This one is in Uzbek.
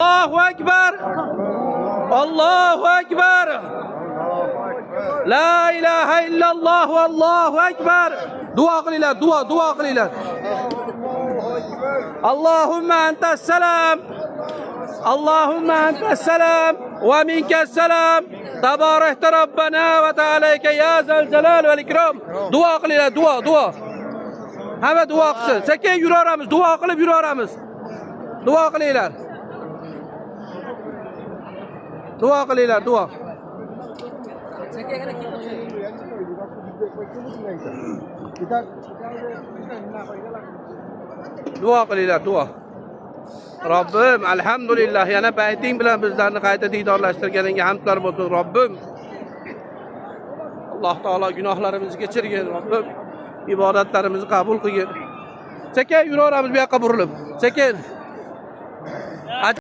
Allohu akbar. Allohu akbar. La ilaha illalloh vallohu akbar. Duo qilinglar, duo, duo qilinglar. Allohumma antas salam. Allohumma antas salam va minkas salam. Tabarakta robbana va ta'alayka ya zal jalal val ikrom. Duo qilinglar, duo, duo. Hamma duo qilsin. Sekin yuraveramiz, duo qilib yuraveramiz. Duo qilinglar. Duo qilinglar, duo. Duo qilinglar, duo. Robbim, alhamdulillah, yana bayting bilan bizlarni qayta diydorlashtirganingga hamdlar bo'lsin, Robbim. Alloh taolo gunohlarimizni kechirgin, Robbim. Ibodatlarimizni qabul qilgin. Sekin yuraveramiz bu yoqqa burilib. Sekin.